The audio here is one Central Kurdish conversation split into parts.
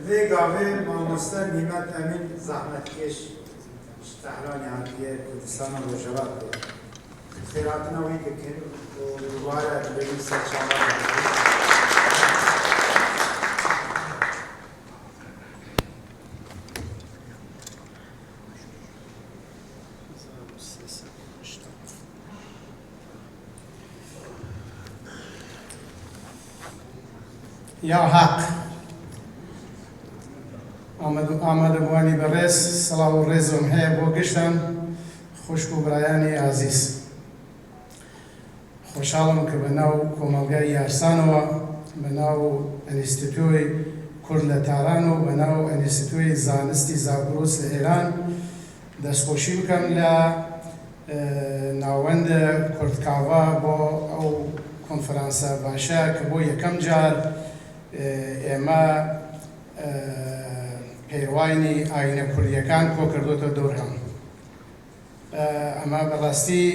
Vê gavê mamoste Nîmet Emîn zehmetkêş ji Tehranê hatiye Kurdistana Rojhilatê. Xêrhatina wî dikin û dubare dibêjin ser çavan dikin. یا حەق ئامادەبووانی بەڕێز سڵاو و ڕێزم هەیە بۆ گشتان خوشک و برایانی ئازیز خۆشحاڵم کە بە ناو کۆمەڵگای یارسانەوە بە ناو ئەنیستیتۆی کورد لە تاران و بە ناو ئەنیستیتۆی زانستی زاگرۆس لە ئێران دەستخۆشی بکەم لە ناوەند کوردکاڤا بۆ ئەو کۆنفرانسە باشە کە بۆ یەکەم جار ئێمە پەیڕوانی ئاینە کوردیەکان کۆکردۆتە دەور هەم. ئەمە بەڕاستی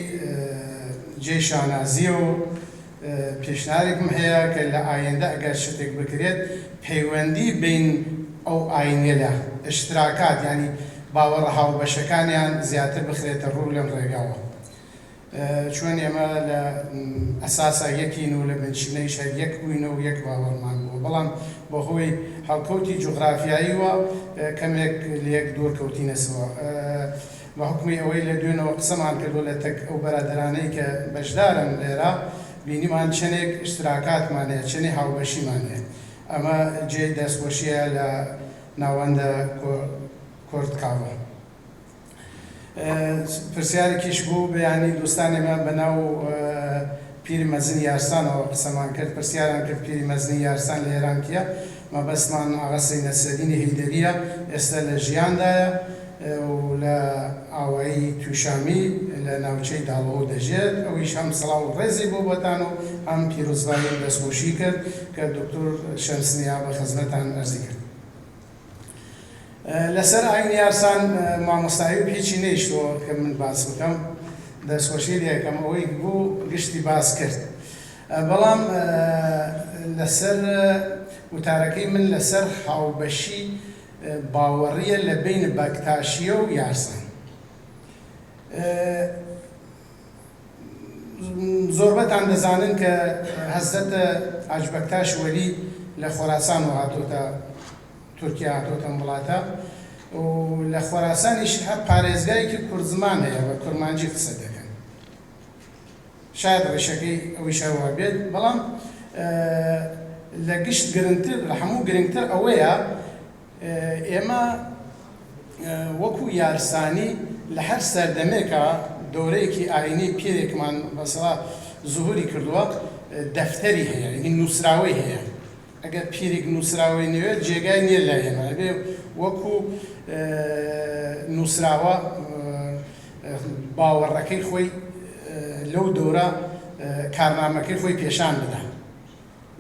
جێی شانازیە و پێشنارێکم هەیە کە لە ئایندە ئەگەر شتێک بکرێت پەیوەندی بین ئەو ئاینیەلە، اشتراکات، یانی باوەڕە هاوبەشەکانیان زیاتر بخرێتە ڕوو لەم ڕێگاوە. چۆن ئێمە لە ئەساسا یەکین و لە بنچینەیش هەر یەک بووینە و یەک باوەڕمان بووە، بەڵام بەهۆی هەڵکەوتی جوغرافیاییوە کەمێک لەیەک دوور کەوتینەسەوە. بە حوکمی ئەوەی لە دوێنەوە قسەمان کردووە لە تەک ئەو بەرادەرانەی کە بەشدارن لێرە، بینیمان چەنێک ئیشتراکاتمان هەیە، چەنێ هاوبەشیمان هەیە. ئەمە جێی دەستخۆشییە لە ناوەندە کۆردکاوە. پرسیارێکیش بوو بەیانی دوستان ئێمە بە ناو پیری مەزنی یارسانەوە قسەمان کرد پرسیاران کرد پیری مەزنی یارسان لە ئێران کیە مەبەستمان ئاغا سەید نەسرەدینی هەیدەریە ئێستا لە ژیاندایە و لە ئاوایی توشامی لە ناوچەی داڵەهۆ دەژێت ئەویش هەم سڵاو و ڕێزی بۆ بۆتان و هەم پیرۆزبایی و دەستخۆشی کرد کە دکتور شەمسنیا بە خزمەتان ئەرزی کرد. لەسەر ئاینی یارسان مامۆستا ئەیوب هیچی نەیشتووە کە من باس بکەم دەستخۆشی لێکەم ئەوەی بوو گشتی باس کرد بەڵام لەسەر وتارەکەی من لەسەر هاوبەشی باوەڕیە لە بین بەکتاشیە و یارسان زۆربەتان دەزانن کە حەزرەت حاج بەکتاش وەلی لە خۆراسانەوە هاتۆتە تورکیا هاتۆتە ئەم وڵاتە و لە خۆراسانیش هەر پارێزگایەکی کوردزمان هەیە بە کورمانجی قسە دەکەن شاید ڕیشەکەی ئەویش هەروا بێت بەڵام لە گشت گرنگتر لە هەموو گرنگتر ئەوەیە ئێمە وەکو یارسانی لە هەر سەردەمێکا دەورەیەکی ئاینی پیرێکمان بەسەڵا زهوری کردووە دەفتەری هەیە یعنی نووسراوەی هەیە ئەگەر پیرێک نووسراوەی نەوێت جێگای نییە لای ئێمە ئەبێ وەکو نووسراوە باوەڕەکەی خۆی لەو دەورە کارنامەکەی خۆی پێشان بدا.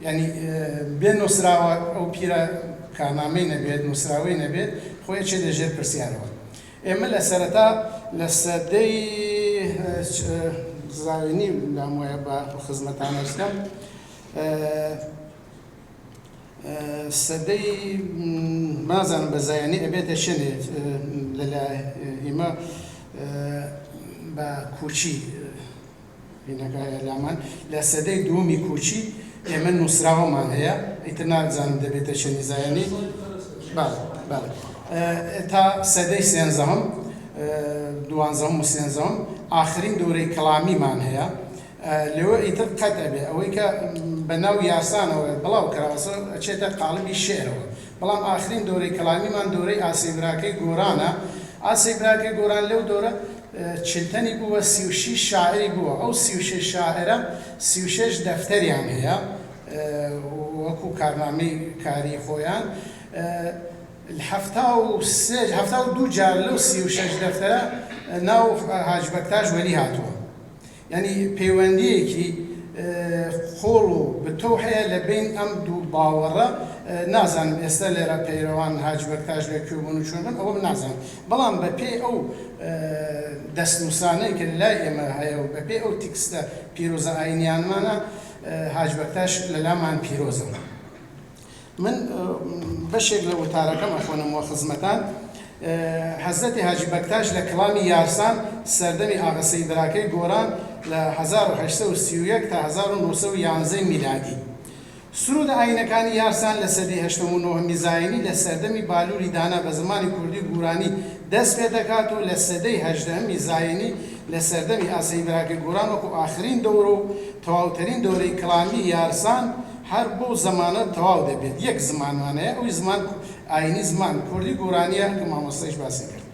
یانی بێ نوسراوە ئەو پیرە کارنامەی نەبێت نوسراوەی نەبێت خۆی ئەچێتە ژێر پرسیارەوە ئێمە لە سەرەتا لە سەدەی زاوینی لام وایە بە خزمەتان ئەرزکەم سەدەی نازانم بە زایانی ئەبێتە چەنێ لە ئیمە بە کوچی بینەکە هەیە لامان لە سەدەی دووەمی کوچی ئێمە نووسراوەمان هەیە ئیتر نازانم دەبێتە چەنی زایانی بەڵێ بەڵێ تا سەدەی سێنزەهەم دوانزەهەم و سێنزەهەم ئاخرین دەورەی کەڵامیمان هەیە لەوە ئیتر قەت ئەبێ ئەوەی کە بە ناو یارسانەوە بڵاو کراوەسە ئەچێتە قاڵبی شعرەوە بەڵام ئاخرین دەورەی کەڵامیمان دەورەی ئاسەی براکەی گۆرانە ئاسەی براکەی گۆران لەو دەورە چلتەنی بووە 36 شاعری بووە ئەو 36 شاعرە 36 دەفتەریان هەیە وەکو کارنامەی کاری خۆیان 73 72 جار لەو 36 دەفتەرە ناو حاج بەکتاش وەلی هاتووە یانی پەیوەندییەکی قووڵ و بتەو هەیە لە بەین ئەم دوو باوەڕە، نازانم ئێستا لێرە پەیرەوان حاجی بەکتاش لە کوێ بوون و چۆن بوون ئەوە من نازانم، بەڵام بە پێی ئەو دەستنووسانەی کە لای ئێمە هەیە و بە پێی ئەو تیکستە پیرۆزە ئایینیانمانە حاجی بەکتاش لە لامان پیرۆزە. من بەشێک لە وتارەکەم ئەخوێنمەوە خزمەتان. حەزرەتی حاجی بەکتاش لە کڵامی یارسان سەردەمی ئاغا سەید براکەی گۆران لە 1831 تا 1911 میلادی. سروودە ئایینەکانی یارسان لە سەدەی هەشتەم و نۆهەمی زایینی لە سەردەمی بالووری دانا بە زمانی کوردی گورانی دەست پێ دەکات و لە سەدەی هەژدەهەمی زایینی لە سەردەمی ئاسەی براکەی گۆران وەکوو ئاخرین دەورە و تەواوتەرین دەورەی کڵامی یارسان هەر بەو زمانە تەواو دەبێت. یەک زمانمان هەیە ئەویش زمان ئایینی زمان کوردی گۆرانییە کە مامۆستایش باسی کرد.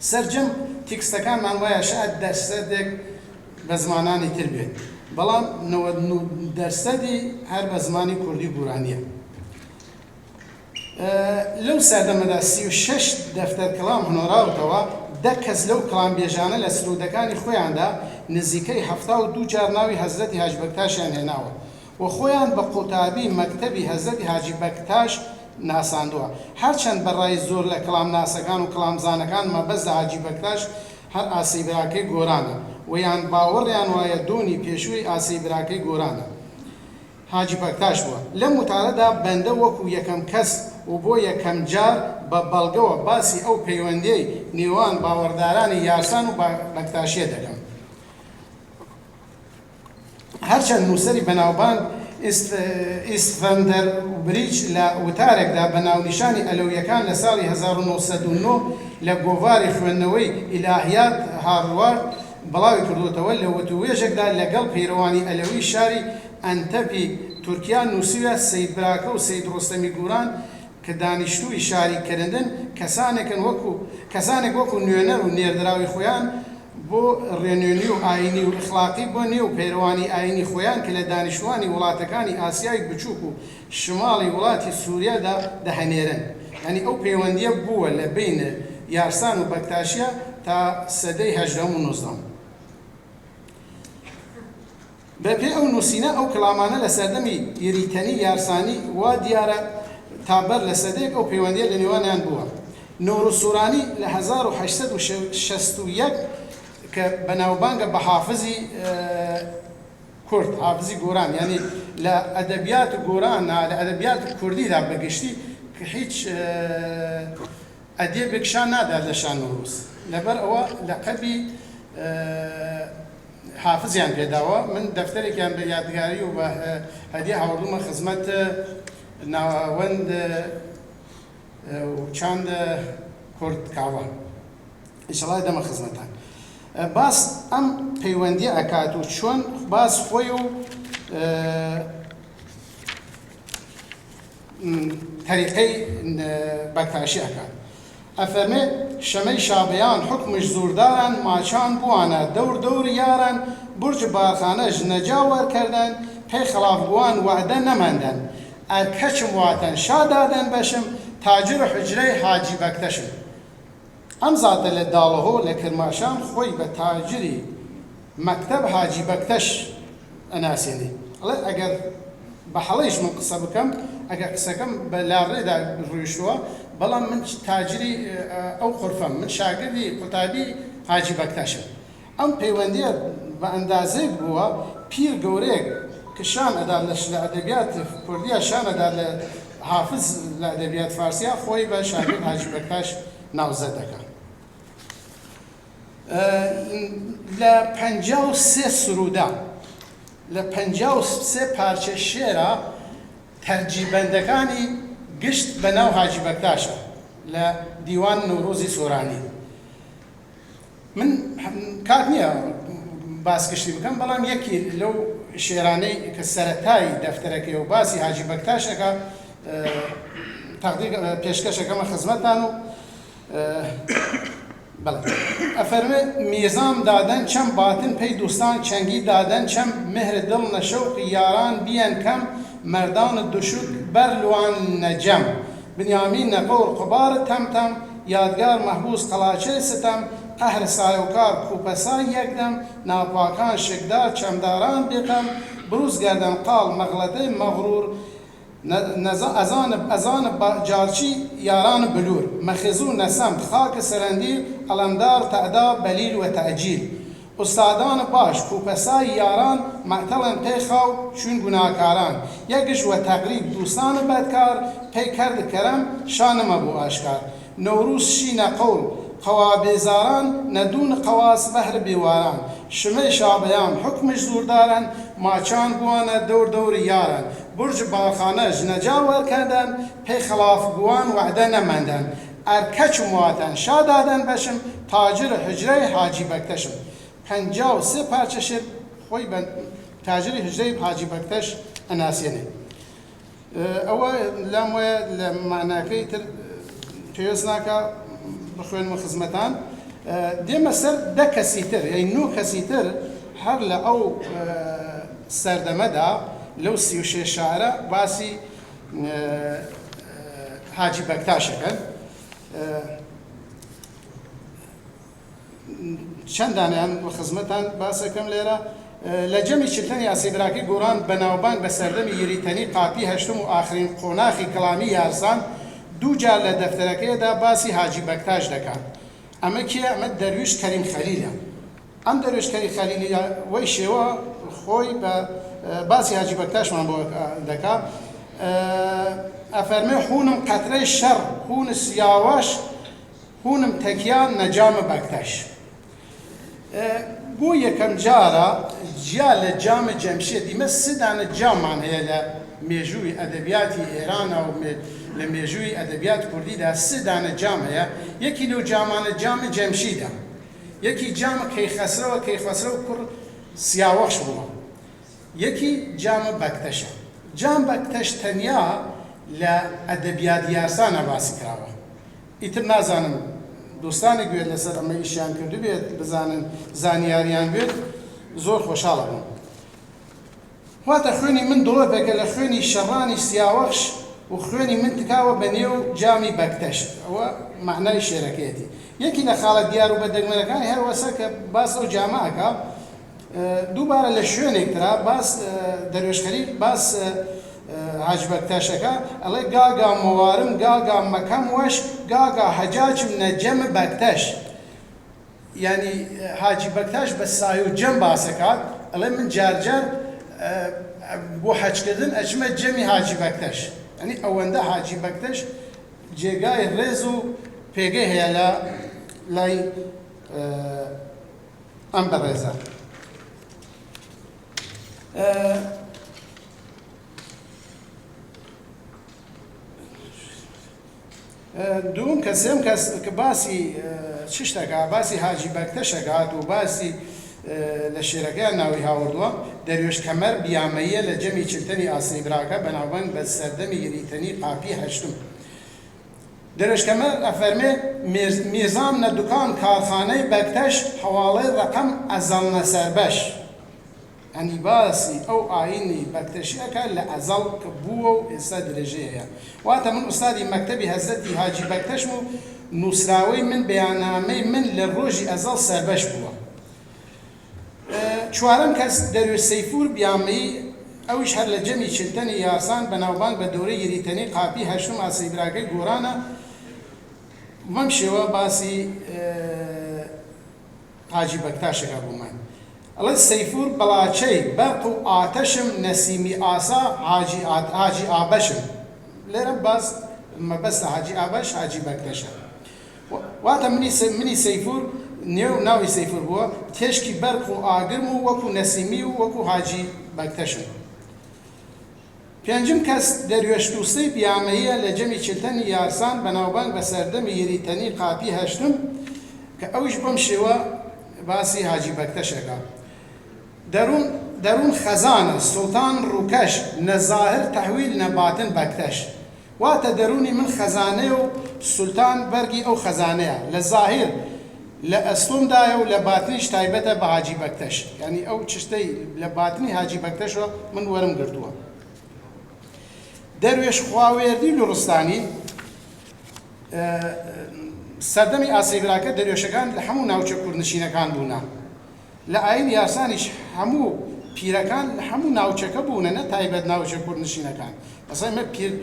سەرجەم تیکستەکانمان وایە شایەد دەرسەدێک بە زمانانی تر بێت بەڵام 99 دەرسەدی هەر بە زمانی کوردی گورانیە. لەو سەردەمەدا 36 دەفتەر کڵام هنۆراوتەوە، 10 کەس لەو کڵامبێژانە لە سروودەکانی خۆیاندا نزیکەی 72 جار ناوی هەزرەتی هاجی بەکتاشیان هێناوە و خۆیان بە قوتابی مەکتەبی هەزرەتی هاجی بەکتاش ناساندووە. هەرچەند بە ڕای زۆر لە کڵامناسەکان و کڵامزانەکان مەبەست لە هاجی بەکتاش هەر ئاسەی براکەی گۆرانە و یان باوەڕیان وایە دۆنی پێشووی ئاسەی براکەی گۆرانە هاجی بەکتاش بووە. لەم وتارەدا بەندە وەکوو یەکەم کەس و بۆ یەکەم جار بە بەڵگەوە باسی ئەو پەیوەندییەی نێوان باوەڕدارانی یارسان و بەکتاشییە دەکەم. هەرچەند نووسەری بەناوبانگ ئیستڤەندەر بریج لە وتارێکدا بە ناونیشانی ئەلەوییەکان لە ساڵی 1909 لە گۆڤاری خوێندنەوەی ئیلاهیات هاروارد بڵاوی کردووەتەوە، لە وتووێژێکدا لەگەڵ پەیرەوانی ئەلەوی شاری ئەنتەپی تورکیا نووسیویە، سەید براکە و سەید ڕۆستەمی گوران کە دانیشتووی شاری کرندن، کەسانێکن وەکو کەسانێک وەکو نوێنەر و نێردراوی خۆیان بۆ ڕێنوێنی و ئایینی و ئیخلاقی بۆ نێو پەیرەوانی ئایینی خۆیان کە لە دانیشتووانی وڵاتەکانی ئاسیای بچووک و شماڵی وڵاتی سووریادا دەهەنێرن. یانی ئەو پەیوەندییە بووە لە بەین یارسان و بەکتاشییە تا سەدەی هەژدەهەم و نۆزدەهەم. بە پێی ئەو نووسینە ئەو کڵامانە لە سەردەمی یریتەنی یارسانی وا دیارە تا بەر لە سەدەیەک ئەو پەیوەندییە لە نێوانیان بووە. نەورۆز سۆرانی لە 1861 کە بەناوبانگە بە حافزی کورد، حافزی گۆران، یانی لە ئەدەبیات گۆران لە ئەدەبیات کوردیدا بە گشتی کە هیچ ئەدیبێک شان نادات لە شان نەورۆز لەبەر ئەوە لەقەبی حافزیان پێداوە من دەفتەرێکیان بە یادگاری و بە هەدیە هاوردومە خزمەت ناوەند و چاند کورد کاوە ئیشەڵا دەمە خزمەتان باس ئەم پەیوەندی ئەکات و چۆن باس خۆی و تەریقەی بەکتاشی ئەکات ئەفەرمێ، شەمەی شابەیان حوکمش زوورداران ماچان بووانە دەور دەور یاران بورج بارخانەش نەجا وەر کەردەن پەی خەڵاف بووان وەعدە نەمەندەن ئەر کەچم واتەن شا دادەن بەشم تاجر حوجرەی حاجی بەکتەشم. ئەم زاتە لە داڵەهۆ لە کرماشان خۆی بە تاجری مەکتەب حاجی بەکتەش ئەناسێنێ. ئەڵێ ئەگەر بە هەڵەیش من قسە بکەم، ئەگەر قسەکەم بە لاڕێدا ڕۆیشتووە، بەڵام من تاجری ئەو قورفەم، من شاگردی قوتابی حاجی بەکتاشم. ئەم پەیوەندییە بە ئەندازەیەک بووە پیر گەورەیەک کە شان ئەدات لە لە ئەدەبیات کوردییا شان ئەدات لە حافز لە ئەدەبیات فارسیا خۆی بە شاگرد حاجی بەکتاش ناوزەد دەکا. لە 53 سروودا لە 53 پارچە شێرا تەرجیبەندەکانی گشت بە ناو حاجی بەکتاشە لە دیوان نەورۆزی سۆرانی. من کات نییە باس گشتی بکەم بەڵام یەکی لەو شێرانەی کە سەرەتای دەفتەرەکەی و باسی حاجی بەکتاش ئەکا تەقدیر پێشکەش ئەکەمە خزمەتتان و بەڵێ ئەفەرمێ میزام دادەن چەم باتن پەی دوستان چەنگی دادەن چەم مهر دڵ نە شەوقی یاران بیەن کەم مەردان دوشک بەر لوان نەجەم بنیامین نە قەور قوبار تەم تەم یادگار مەحبوس قەڵاچەی ستەم قەهر سایەوکار کوپەسای یەک دەم ناپاکان شکدار چەمداران بێ خەم بروس گەردەن قاڵ مەغڵەتەی مەغرور ئەزانب ئەزانب با جارچی یاران بلور مەخزو نەسەمت خاک سەرەندیل ئەڵەمدار تەعدا بەلیل وە تەعجیل. ئوستادان باش کوپەسای یاران مەتەڵن پەی خاو چوین گوناکاران یە گشت وە تەقریب دووسان بەدکار پەی کەرد کەرەم شا نمە بوو ئاشکار نەورووز شینە قەوڵ قەوا بێزاران نەدوون قەواس بەهر بێواران شمەی شابەیان حوکمش زووردارەن ماچان بووانە دەور دەور یارەن بورج بارخانە ژنەجا وەرکەندەن پەی خەڵاف گووان وەعدە نەمەندەن ئەر کەچم واتەن شا دادەن بەشم تاجر حوجرەی حاجی بەکتەشم 53 پارچە شێر خۆی بە تاجری حوجرەی حاجی بەکتەش ئەناسێنێ. ئەوە لام وایە لە مەعناکەی تر پێویست ناکا بخوێنمە خزمەتان. دێمە سەر 10 کەسی تر، یانی نۆ کەسی تر هەر لە ئەو سەردەمەدا لەو 36 شاعرە باسی حاجی بەکتاشەکەن. چەند دانەیان بە خزمەتان باسەکەم لێرە. لە جەمی چلتەنی ئاسیبراکەی گۆران بەناوبانگ بە سەردەمی یریتەنی قاپی هەشتم و ئاخرین قۆناخی کەڵامی یارسان دوو جار لە دەفتەرەکەیدا باسی حاجی بەکتاش دەکات. ئەمە کێیە؟ ئەمە دەرویش کەریم خەلیلە. ئەم دەروێش کەریم خەلیلیە وەی شێوە خۆی بە باسی حاجی بەکتاشمان بۆ دەکا. ئەفەرمێ حوونم قەترەی شەڕ حوون سیاوەش هونم تەکیا نەجامە بەکتەش. بۆ یەکەم جارە جیا لە جامە جەمشێد ئیمە سێ دانە جاممان هەیە لە مێژووی ئەدەبیاتی ئێرانە و لە مێژووی ئەدەبیات کوردیدا سێ دانە جام هەیە، یەکی لەو جامانە جامە جەمشیدە، یەکی جامە کەیخەسرەوە، کەیخەسرەو کوڕ سیاوەخش بووە، یەکی جامە بەکتەشە. جام بەکتەش تەنیا لە ئەدەبیات یارسانا باسی کراوە. ئیتر نازانم دۆستانێک بێت لەسەر ئەمە ئیشیان کردبێت بزانن زانیاریان بێت زۆر خۆشحاڵ ئەبم. واتە خوێنی من دڵۆپێکە لە خوێنی شەڕانی سیاوەخش و خوێنی من تکاوە بە نێو جامی بەکتەش. ئەوە مەعنای شێرەکەیەتی. یەکی لە خاڵە دیار و بەدەگمەنەکانی هەروەسە کە باس ئەو جامە ئەکا دووبارە لە شوێنێک ترا باس دەروێش خەلیل باس حاجی بەکتاشەکە ئەڵێ گاگا مەوارم گاگا مەکەم وەش گاگا هەجاجم نەجەم بەکتەش. یانی حاجی بەکتاش بە سایە و جەم باسەکات ئەڵێ من جارجار بۆ حەجکردن ئەچمە جەمی حاجی بەکتەش. یانی ئەوەندە حاجی بەکتەش جێگای ڕێز و پێگەی هەیە لە لای ئەم بەڕێزە. دووم کەس سێم کەس کە باسی چ شتەکە باسی حاجی بەکتەشەکات و باسی لە شێرەکەیان ناوی هاوردووە دەروێش کەمەر بیامەیە لە جەمی چلتەنی ئاسنی براکە بەناوبانگ بە سەردەمی یریتەنی قاپی هەشتم. دەروێش کەمەر ئەفەرمێ میرزام نە دوکان کارخانەی بەکتەش حەواڵەی ڕەقەم ئەزەڵ نە سەربەش. یانی باسی ئەو ئایینی بەکتەشی ئەکا لە ئەزەڵ کە بووە و ئێستا درێژەی هەیە. واتە من ئوستادی مەکتەبی هەزرەتی هاجی بەکتەشم و نووسراوەی من بەیاننامەی من لە ڕۆژی ئەزەڵ سەربەش بووە. چوارەم کەس دەروێش سەیفور بیامەیی ئەویش هەر لە جەمی چلتەنی یارسان بەناوبانگ بە دەورەی یریتەنی قاپی هەشتم ئاسەی براکەی گۆرانە بەم شێوە باسی حاجی بەکتاشەکە بۆمان ئەڵێ سەیفور بەڵاچەی بەرق و ئاتەشم نەسیمی ئاسا حاجی حاجی ئابەشم لێرە باس مەبەستە حاجی ئابەش حاجی بەکتەشە واتە منی منی سەیفور نێو ناوی سەیفور بووە تێشکی بەرق و ئاگرم و وەکو نەسیمی و وەکو حاجی بەکتەشم. پێنجم کەس دەروێش تووسەی بیامەییە لە جەمی چلتەنی یارسان بەناوبانگ بە سەردەمی یریتەنی قاپی هەشتم کە ئەویش بەم شێوە باسی حاجی بەکتەش ئەکا دەروون دەروون خەزانە سوڵتان ڕووکەش نە زاهر تەحویل نە باتن بەکتەش واتە دەروونی من خەزانەیە و سولتان بەرگی ئەو خەزانەیە لە زاهیر لە ئەستۆم دایە و لە باتنیش تایبەتە بە حاجی بەکتەش یانی ئەو چشتەی لە باتنی حاجی بەکتەشەوە من وەرم گرتووە. دەروێش خواوێردی لوڕستانی سەردەمی ئاسەیبراکە دەروێشەکان لە هەموو ناوچە کوردنشینەکان بوونە. لە ئایینی یارسانیش هەموو پیرەکان لە هەموو ناوچەکە بوونە نە تایبەت ناوچە کوردنشینەکان. مەسەڵەن ئێمە پیر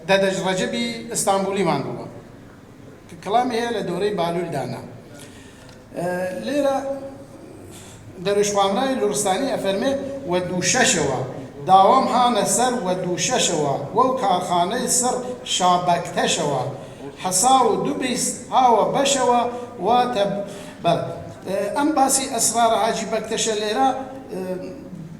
دەدەش ڕەجەبی ئیستانبولیمان بووە کە کەڵامی هەیە لە دەورەی بالوول دانا. لێرە دەروێش خوامرای لوڕستانی ئەفەرمێ وە دووشەشەوە داوام هانە سەر وە دووشەشەوە وەو کارخانەی سڕ شابەکتەشەوە حەساو و دو بیست هاوە بەشەوە واتە بەڵێ ئەم باسی ئەسرارە حاجی بەکتەشە لێرە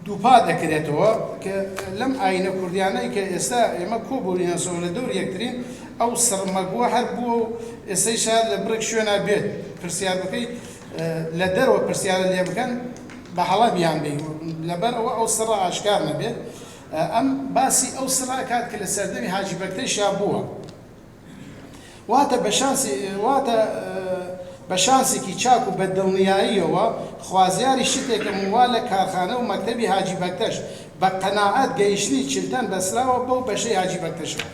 دووپات ئەکرێتەوە کە لەم ئاینە کوردیانەی کە ئێستا ئێمە کۆ بووینەسەوە لە دەور یەکترین ئەو سڕمەگووە هەر بووە و ئێستەیش شایەد لە بڕێک شوێنا بێت پرسیار بکەی لە دەرەوە پرسیارت لێ بکەن بە هەڵە بیان بێی لەبەر ئەوە ئەو سڕە ئاشکار نەبێت ئەم باسی ئەو سڕە ئەکات کە لە سەردەمی حاجی بەکتەشا بووە. واتە بە شانسی واتە بە شانسێکی چاک و بە دڵنیاییەوە خوازیاری شتێکم وا لە کارخانە و مەکتەبی حاجی بەکتەش بە قەناعەت گەیشتنی چلتەن بەسراوە بەو بەشەی حاجی بەکتەشەوە.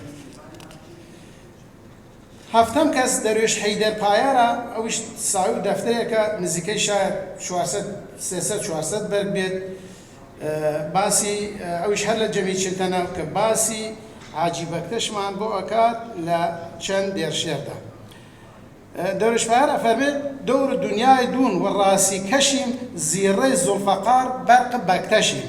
هەفتەم کەس دەروێش حەیدەر پایارە، ئەویش ساوی و دەفتەرێکە نزیکەی شایەد 400 300 400 بەرگ بێت، باسی ئەویش هەر لە جەمی چلتەنە کە باسی حاجی بەکتەشمان بۆ ئەکات لە چەند دێر شێردا. دەورێش پایار ئەفەرمێ دەور دونیای دوون وە ڕاسی کەشیم زیڕەی زوڵفەقار بەرق بەکتەشیم.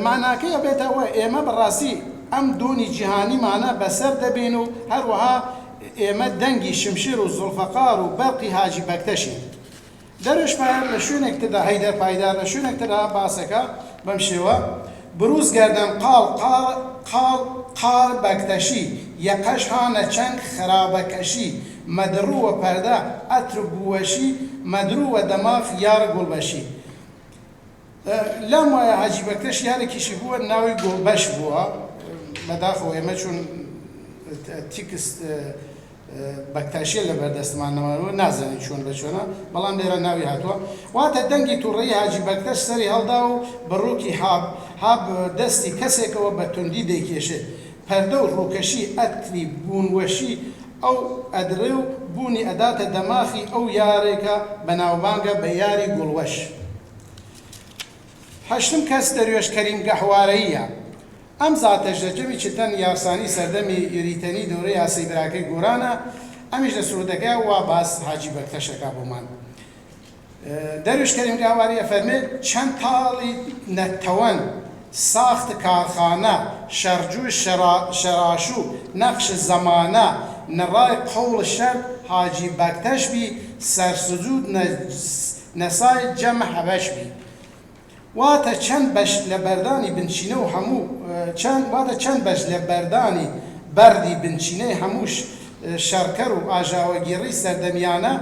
ماناکەی ئەبێتە ئەوە ئێمە بەڕاستی ئەم دوونی جیهانیمانە بەسەر دەبین و هەروەها ئێمە دەنگی شمشێر و زوڵفەقار و بەرقی حاجی بەکتەشین. دەروێش پایار لە شوێنێک تردا هەیدەر پایدار لە شوێنێک تردا باسەکە بەم شێوە، بروز گەردەن قاڵ قاڵ قاڵ قار بەکتەشی یەقەش هانە چەنگ خەرابەکەشی مەدڕوو وە پەردە عەتر بووەشی مەدروو وە دەماخ یار گوڵبەشی. لام وایە حاجی بەکتەش یارێکیشی بووە ناوی گوڵبەش بووە، بەداخەوە ئێمە چون تیکست بەکتاشیە لە بەردەستمان نەماوە نازانین چۆن بە چۆنە بەڵام لێرە ناوی هاتووە واتە دەنگی توڕەیی حاجی بەکتەش سەری هەڵدا و بڕوکی هاب هاب دەستی کەسێکەوە بە توندی دەیکێشێت پەردە و ڕووکەشی ئەتری بوونوەشی ئەو ئەدڕێ و بوونی ئەداتە دەماخی ئەو یارێکە بەناوبانگە بە یاری گوڵوەش. هەشتم کەس دەروێش کەریم گەهوارەییە. ئەم زاتەش لە جەمی چلتەن یارسانی سەردەمی یریتەنی دەورەی ئاسەی براکەی گۆرانە، ئەمیش لە سرودەکەیا وا باس حاجی بەکتەش ئەکا بۆمان. دەروێش کەریم گەهواری ئەفەرمێ، چەند تاڵی نەتەوەن ساخت کارخانە، شەڕجوو شەراشوو نەقش زەمانە، نڕای قەوڵ شەرت حاجی بەکتەش بی، سەرسجود نەسای جەم حەبەش بی. واتە چەند بەش لە بەردانی بنچینە و هەموو چەند واتە چەند بەش لە بەردانی بەردی بنچینەی هەموو شەڕکەر و ئاژاوەگێڕی سەردەمیانە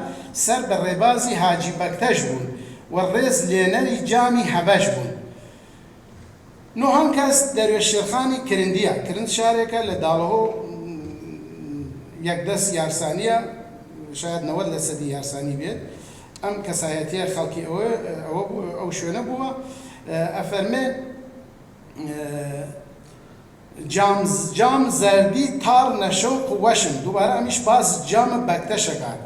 سەر بە ڕێبازی حاجی بەکتەش بوون و ڕێز لێنەری جامی حەبەش بوون. نۆهەم کەس دەروێش شێرخانی کرندییە، کرند شارێکە لە داڵەهۆ یەکدەست یارسانییە، شایەد 90 لەسەدی یارسانی بێت، ئەم کەسایەتییە خەڵکی ئەوە ئەو شوێنە بووە، ئەفەرمێ، جام جام زەردی تاڕ نەشەوق وەشم، دووبارە ئەمیش باس جامە بەکتەشەکات،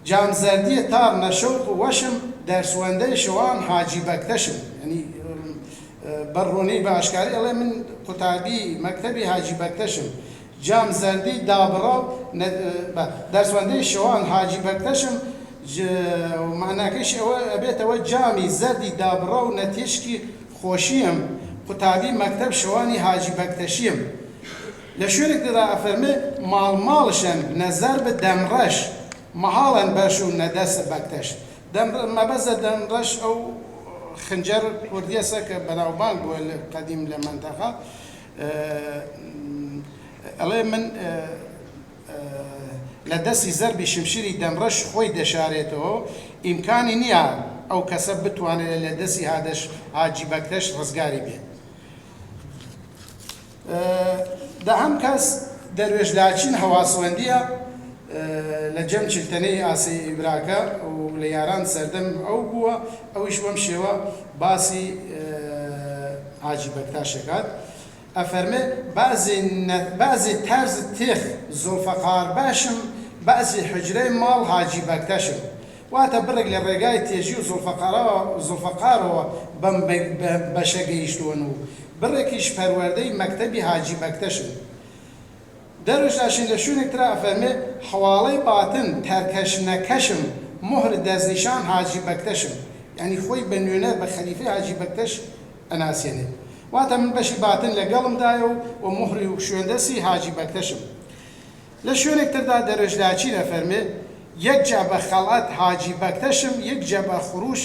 جام زەردیە تار نەشەوق وەشم دەرسوەندەی شەوان حاجی بەکتەشم یانی بە ڕوونی بە ئاشکاری ئەڵێ من قوتابی مەکتەبی حاجی بەکتەشم جام زەردی دابڕاو دەرسوەندەی شەوان حاجی بەکتەشم مەعناکەیشی ئەوە ئەبێتەوە جامی زەردی دابڕاو نەتیشکی خۆشیم قوتابی مەکتەب شەوانی حاجی بەکتەشیم لە شوێنێکدا ئەفەرمێ، ماڵ ماڵشن نە زەرب دەمڕەش، مەهاڵن بەش و نە دەس بەکتەش. دەم مەبەست لە دەمڕەش ئەو خنجەر کوردیەسە کە بەناوبانگ بووە لە قەدیم لە مەنتەقە. ئەڵێ من لە دەستی زەربی شمشیری دەمڕەش خۆی دەشارێتەوە، ئیمکانی نییە ئەو کەسە بتوانێت لە دەستی هادەش حاجی بەکتەش ڕزگاری بێت. دەهەم کەس دەروێش لاچین هەواسوەندیە لە جەم چلتەنەی ئاسی براکە و لە یاران سەردەم ئەو بووە، ئەویش وەم شێوە باسی حاجی بەکتاش ئەکات ئەفەرمێ، بەعزی تەرز تێخ زوڵفەقار بەشم، بەعزی حوجرەی ماڵ حاجی بەکتەشم. واتە بڕێک لە ڕێگای تێژی و زوڵفەقارەوە بەم بەشە گەیشتوون و بڕێکیش پەروەردەی مەکتەبی حاجی بەکتەشن. دەروێش لاشین لە شوێنێک ترا ئەفەرمێ، حەواڵەی باتن تەرکەش نەکەشم، موهر دەستنیشان حاجی بەکتەشم. یانی خۆی بە نوێنەر، بە خەلیفەی حاجی بەکتەش ئەناسێنێ. واتە من بەشی باتن لە گەڵمدایە و و موهری و شوێندەسی حاجی بەکتەشم. لە شوێنێک تردا دەروێش لاچین ئەفەرمێ، یەک جا بە خەڵعەت حاجی بەکتەشم، یەک جا بە خروش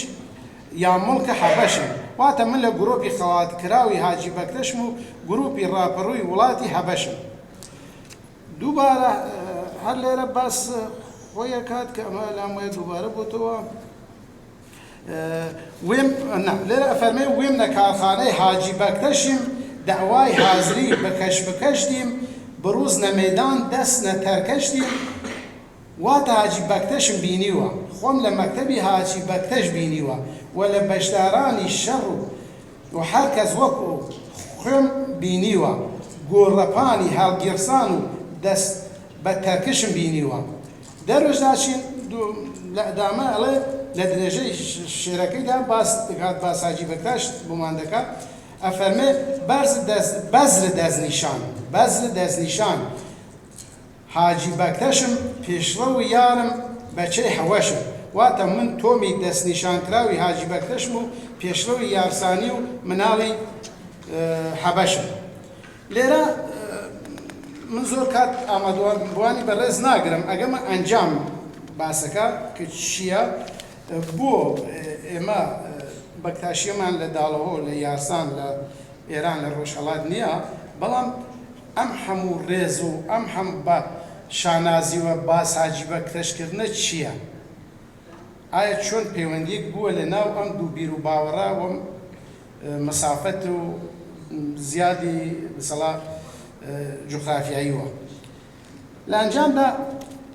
یا موڵکە حەبەشم. واتە من لە گرۆپی خەڵاتکراوی حاجی بەکتەشم و گروپی ڕاپەڕووی وڵاتی حەبەشم. دووبارە هەر لێرە باس خۆی ئەکات کە ئەمە لام وایە دووبارە بۆتەوە. وێم نا لێرە ئەفەرمێ وێم لە کارخانەی حاجی بەکتەشیم دەعوای حازری بکەش بکەش دیم بڕوز نە مەیدان دەس نە تەرکەش دیم واتە حاجی بەکتەشم بینیوە خۆم لە مەکتەبی حاجی بەکتەش بینیوە و لە بەشدارانی شەڕ و هەر کەس وەکو خوێم بینیوە گۆڕەپانی هەڵگیڕسان و دەست بە تەرکشم بینیوە. دەروێش لاچین لە ئەدامە ئەڵێ لە درێژەی شێرەکەیدا باس دەکات باس حاجی بەکتاش بۆمان دەکات ئەفەرمێ بەرز دەست بەزر دەستنیشان بەزر دەستنیشان حاجی بەکتەشم پێشڕەو یارم بەچەی حەوەشم واتە من تۆمی دەستنیشانکراوی حاجی بەکتەشم و پێشڕەوی یارسانی و مناڵی حەبەشم. لێرە من زۆر کات ئامادەبووانی بەڕێز ناگرم، ئەگەمە ئەنجام باسەکە کە چییە، بۆ ئێمە بەکتاشیەمان لە داڵەهۆ، لە یارسان، لە ئێران، لە ڕۆژهەڵات نییە، بەڵام ئەم هەموو ڕێز و ئەم هەم بە شانازیوە باس حاجی بەکتەشکردنە چییە؟ ئایا چۆن پەیوەندییەک بووە لە ناو ئەم دوو بیروباوەڕە و مەسافەت و زیادی بسەڵا جوغرافیاییوە. لە ئەنجامدا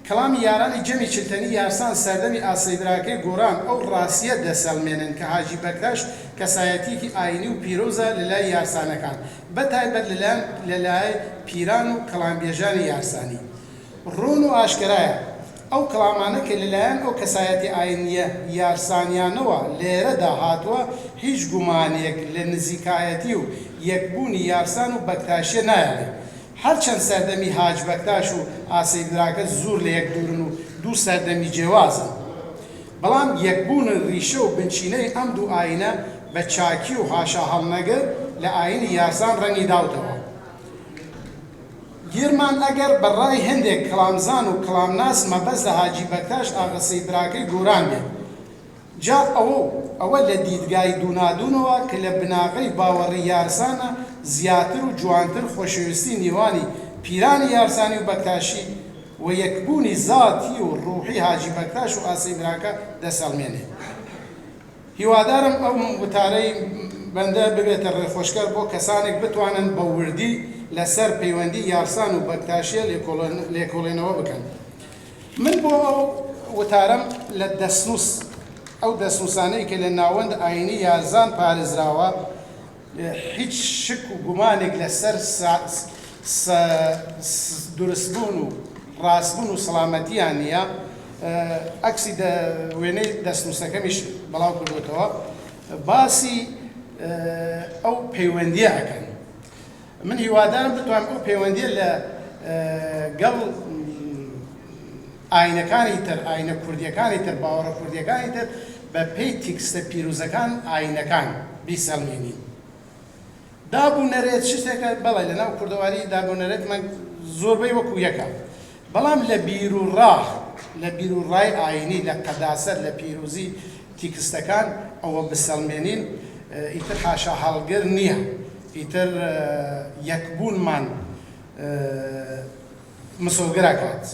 کەڵامی یارانی جەمی چلتەنی یارسان سەردەمی ئاسەیبراکەی گۆران ئەو ڕاستییە دەسەلمێنن کە حاجی بەکتاش کەسایەتییەکی ئایینی و پیرۆزە لە لای یارسانەکان بە تایبەت لە لای پیران و کەڵامبێژانی یارسانی. ڕوون و ئاشکەرایە ئەو کڵامانە کە لەلایەن ئەو کەسایەتی ئاینییە یارسانیانەوە لێرەدا هاتووە هیچ گومانێک لە نزیکایەتی و یەکبوونی یارسان و بەکتاشیە نایەڵێ. هەرچەند سەردەمی هاج بەکتاش و ئاسەی براکە زور لە یەک دوورن و دوو سەردەمی جێوازن بەڵام یەکبوون ڕیشە و بنچینەی ئەم دوو ئاینە بە چاکی و حاشاهەڵنەگر لە ئاینی یارسان ڕەنگی داوتەوە. گیرمان ئەگەر بە ڕای هەندێک کڵامزان و کڵامناس مەبەست لە حاجی بەکتاش ئاغە سەی براکەی گۆران بێت جا ئەوە و ئەوە لە دیدگای دوونادوونەوە کە لە بناغەی باوەڕی یارسانە زیاتر و جوانتر خۆشەویستی نێوانی پیرانی یارسانی و بەکتاشی و یەکبوونی زاتی و ڕوحی حاجی بەکتاش و ئاسەی براکە دەسەڵمێنێ. هیوادارم ئەو وتارەی بەندە ببێتە ڕێخۆشکەر بۆ کەسانێک بتوانن بە وردی لە سەر پەیوەندی یارسان و بەکتاشیە لێکۆڵێنەوە بکەن. من بۆ ئەو وتارەم لە دەستنووس ئەو دەستنووسانەی کە لە ناوەند ئایینی یارزان پارێزراوە هیچ شک و گومانێک لە سەر دروستبوون و ڕاستبوون و سڵامەتییان نییە، عەکسی وێنەی دەستنووسەکەمیش بڵاو کردووەتەوە، باسی ئەو پەیوەندییە ئەکەن. من هیوادارم بتوانم ئەو پەیوەندییە لە گەڵ ئاینەکانی تر، ئاینە کوردییەکانی تر، باوەڕە کوردییەکانی تر بە پێی تیکستە پیروزەکان ئاینەکان بیسەلمێنین. داب و نەرێت شتێکە، بەڵێ لە ناو کوردەواری داب و نەرێتمان زۆربەی وەکوو یەکە، بەڵام لە بیر و ڕا، لە بیر و ڕای ئاینی، لە قەداسەت، لە پیروزی تیکستەکان ئەوە بسەلمێنین ئیتر حاشاهەڵگر نییە، ئیتر یەکبوونمان مسۆگەر ئەکات.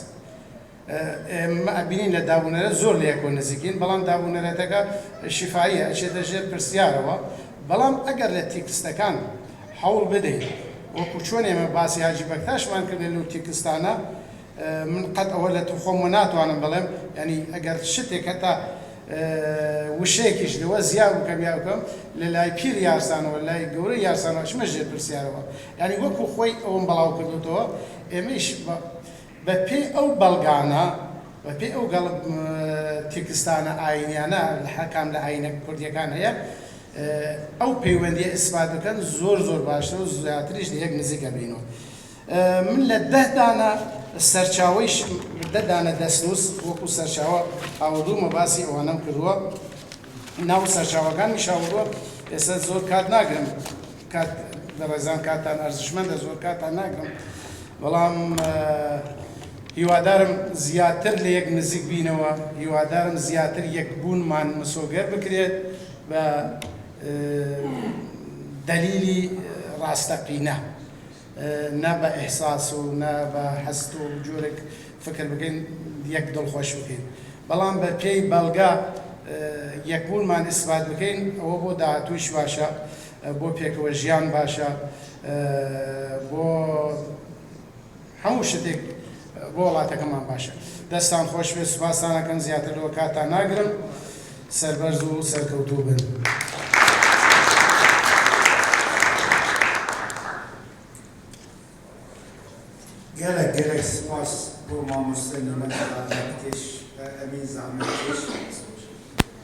ئێمە ئەبینین لە دابونەرێت زۆر لە یەکەوە نزیکین، بەڵام دابونەرێتەکە شیفاییە، ئەچێتە ژێر پرسیارەوە. بەڵام ئەگەر لە تیکستەکان هەوڵ بدەین، وەکو چۆن ئێمە باسی حاجی بەکتاشمان کرد لەو تیکستانە، من قەت ئەوە لە خۆمەوە ناتوانم بڵێم، یانی ئەگەر شتێک هەتا وشەیەکیش لەوە زیاد بکەم یا بکەم، لە لای پیر یارسانەوە، لە لای گەورەی یارسانەوە ئەچمە ژێر پرسیارەوە. یانی وەکو خۆی ئەوەم بەڵاو کردووتەوە، ئێمەیش بە پێی ئەو بەڵگانە، بە پێی ئەو گەڵ تێکستانە ئایینیانە لە هەر کام لە ئایینە کوردییەکان هەیە، ئەو پەیوەندییە ئیسپات بکەن زۆر زۆر باشترە و زیاتریش لە یەک نزیک ئەبینەوە. من لە 10 دانە سەرچاوەیش دە دانە دەستنووس وەکو سەرچاوە هاوردوومە، باسی ئەوانەم کردووە، ناو سەرچاوەکانیش هاوردووە. ئێستا زۆر کات ناگرم، کات بەڕێزان کاتتان ئەرزشمەندە، زۆر کاتتان ناگرم، بەڵام هیوادارم زیاتر لە یەک نزیک بینەوە، هیوادارم زیاتر یەکبوونمان مسۆگەر بکرێت بە دەلیلی ڕاستەقینە، نا بە ئیحساس و نا بە هەست و جۆرێک فکر بکەین یەک دڵخۆش بکەین، بەڵام بە پێی بەڵگە یەکبوونمان ئیسبات بکەین. ئەوە بۆ داهاتوویش باشە، بۆ پێکەوە ژیان باشە، بۆ هەموو شتێک بۆ وڵاتەکەمان باشە. دەستان خۆش بێت، سوپاستان ئەکەم، زیاتر لەوە کاتتان ناگرم. سەربەرز و سەرکەوتوو بن. Gelek gelek spas bo mamoste Nimet Zahmetkeş, Emîn Zahmetkeş.